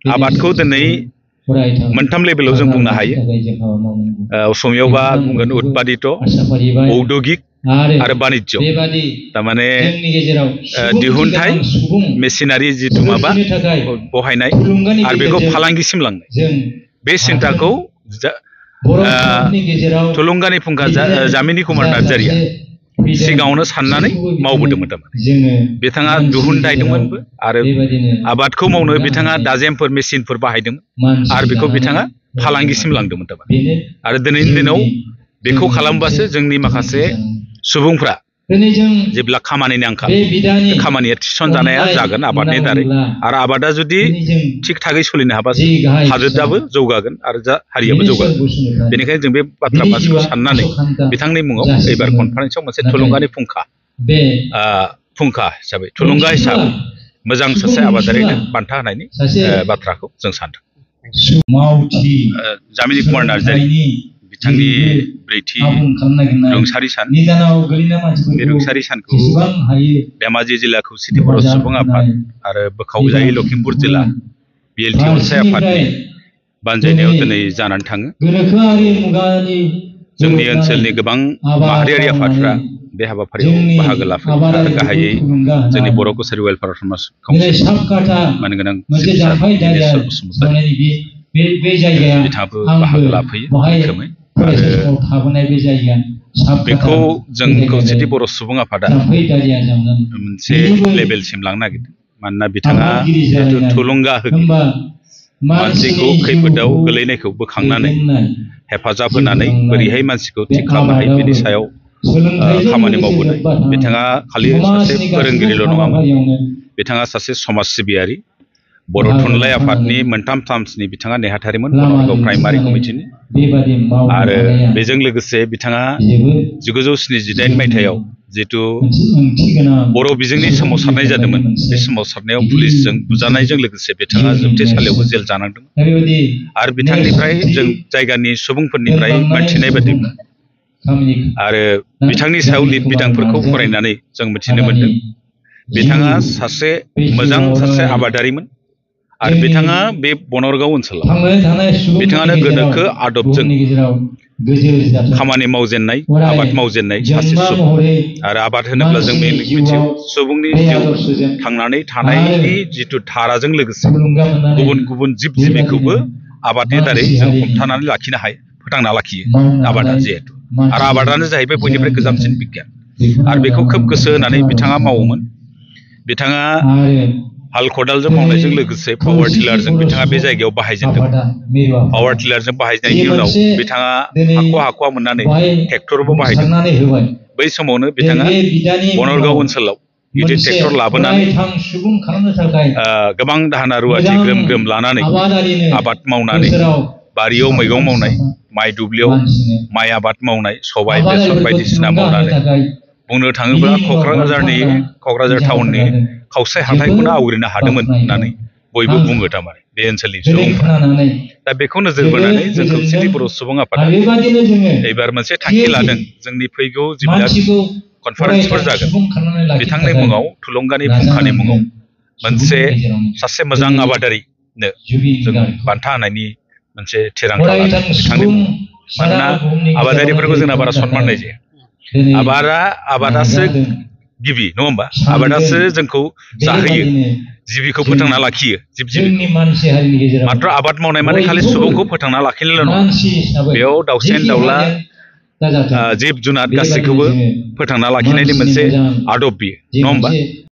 आबादखौ दिनै मोनथाम लेभेलाव जों बुंनो हायो। असमियावबा बुंगोन उत्पादित, औद्योगिक आरो बाणिज्य। तारमाने दिहुनथाय मेसिनारि जिथु माबा बहायनाय आरो बेखौ फालांगिसिम लांनाय, बे सिन्ताखौ थुलुंगानि फुंखा जामिनी कुमार नार्जारिया सिगाङावनो साननानै मावबोदोंमोन। तारमाने बिथाङा दिहुनथायदोंमोनबो आरो आबादखौ मावनो बिथाङा दाजेमफोर मेसिनफोर बाहायदोंमोन आरो बेखौ बिथाङा फालांगिसिम लांदोंमोन। तारमाने आरो दिनैनि दिनाव बेखौ खालामबासो जोंनि माखासे सुबुंफ्रा जेब्ला खामानिनि आंखाल, खामानिया थिसनजानाया जागोन आबादनि दारै, आरो आबादा जुदि थिग थागै सोलिनो हाबासो हादोराबो जौगागोन आरो हारियाबो जौगागोन। बेनिखायनो जों बे बाथ्रा मासेखौ साननानै बिथांनि मुङाव एबार कनफारेन्सआव मोनसे थुलुंगानि फुंखा हिसाबै, थुलुंगा हिसाबै मोजां सासे आबादारिनो बान्था होनायनि बाथ्राखौ जों सानदों। जामिनी कुमार नार्जारि बिथांनि ब्रैथि रुंसारि सान, बे रुंसारि सानखौ धेमाजि जिल्ला खौसेथि बर' सुबुं आफाद आरो बोखावजायै लखिमपुर जिल्ला BLT अनसाय आफादनि बानजायनायाव दिनै जानानै थाङो। जोंनि ओनसोलनि गोबां माहारियारि आफादफ्रा बे हाबाफारियाव बाहागो लाफैयो आरो गाहायै जोंनि बर' कसारि वेलफेयार काउन्सिल मानगोनां दिनेश्वर बसुमतारी बिथाङाबो बाहागो लाफैयो मैखोमै। बेखौ जों खौसेथि बर' सुबुं आफादा मोनसे लेभेलसिम लांनो नागिरदों, मानोना बिथाङा जिहेथु थुलुंगा होगिरि, मानसिखौ खैफोदाव गोलैनायखौ बोखांनानै हेफाजाब होनानै बोरैहाय मानसिखौ थिग खालामनो हायो बेनि सायाव खामानि मावबोनाय। बिथाङा खालि सासे फोरोंगिरिल' नङामोन, बिथाङा सासे समाज सिबियारि, बर' थुनलाइ आफादनि मोनथाम टार्मसनि बिथाङा नेहाथारिमोन, बङाइगाव प्राइमारि कमिटिनि। आरो बेजों लोगोसे बिथाङा 1978 मायथाइयाव जिथु बर' बिजोंनि सोमावसारनाय जादोंमोन, बे सोमावसारनायाव पुलिसजों बुजानायजों लोगोसे बिथाङा जोबथेसालियावबो जेल जानांदों। आरो बिथांनिफ्राय जों जायगानि सुबुंफोरनिफ्राय मिथिनाय बायदिब्ला आरो बिथांनि सायाव लिरबिदांफोरखौ फरायनानै जों मिथिनो मोनदों, बिथाङा सासे मोजां सासे आबादारिमोन। आरो बिथाङा बे बनरगाव ओनसोलाव बिथाङानो गोनोखो आदबजों खामानि मावजेननाय, आबाद मावजेननाय सासे सुबुं। आरो आबाद होनोब्ला जों मिथियो सुबुंनि जिउ थांनानै थानायनि जिथु धाराजों लोगोसे गुबुन गुबुन जिब जिबिखौबो आबादनि दारै जों हमथानानै लाखिनो हायो, फोथांना लाखियो आबादा जिहेतु। आरो आबादानो जाहैबाय बयनिफ्राय गोजामसिन बिगियान। आरो बेखौ खोब गोसो होनानै बिथाङा मावोमोन। बिथाङा हाल खदालजों मावनायजों लोगोसे पावार टिलारजों बिथाङा बे जायगायाव बाहायजेनदोंमोन। पावार टिलारजों बाहायनायनि उनाव बिथाङा हाख'वा मोननानै ट्रेक्टरबो बाहायदों। बै समावनो बिथाङा बनरगाव ओनसोलाव गिदिर ट्रेक्टर लाबोनानै गोबां दाहोना रुवाथि ग्रोम ग्रोम लानानै आबाद मावनानै, बारियाव मैगं मावनाय, माइ दुब्लियाव माइ आबाद मावनाय, सबाय बेसर बायदिसिना मावनानै बुंनो थाङोब्ला क'क्राझार टाउननि खावसे हाथाइखौनो आवग्रिनो हादोंमोन होननानै बयबो बुङो। तारमाने बे ओनसोलनि सुबुंफोरा दा बेखौ नोजोर बोनानै जों खौसेथि बर' सुबुं आफादा एबार मोनसे थांखि लादों, जोंनि फैगौ जेब्ला कनफारेन्सफोर जागोन बिथांनि मुङाव, थुलुंगानि फुंखानि मुङाव मोनसे सासे मोजां आबादारिनो जों बान्था होनायनि मोनसे थिरांथा लादों बिथांनि मुङाव। मानोना आबादारिफोरखौ जोंना बारा सनमान होनाय जाया। आबादासो गिबि, नङा होमबा? आबादासो जोंखौ जाहोयो, जिबिखौ फोथांना लाखियो, जिब जिबिखौ। मात्र आबाद मावनाय माने खालि सुबुंखौ फोथांना लाखिनोल' नङा, बेयाव दाउसेन दाउला, जिब जुनार गासैखौबो फोथांना लाखिनायनि मोनसे आदब बियो, नङा होमबा?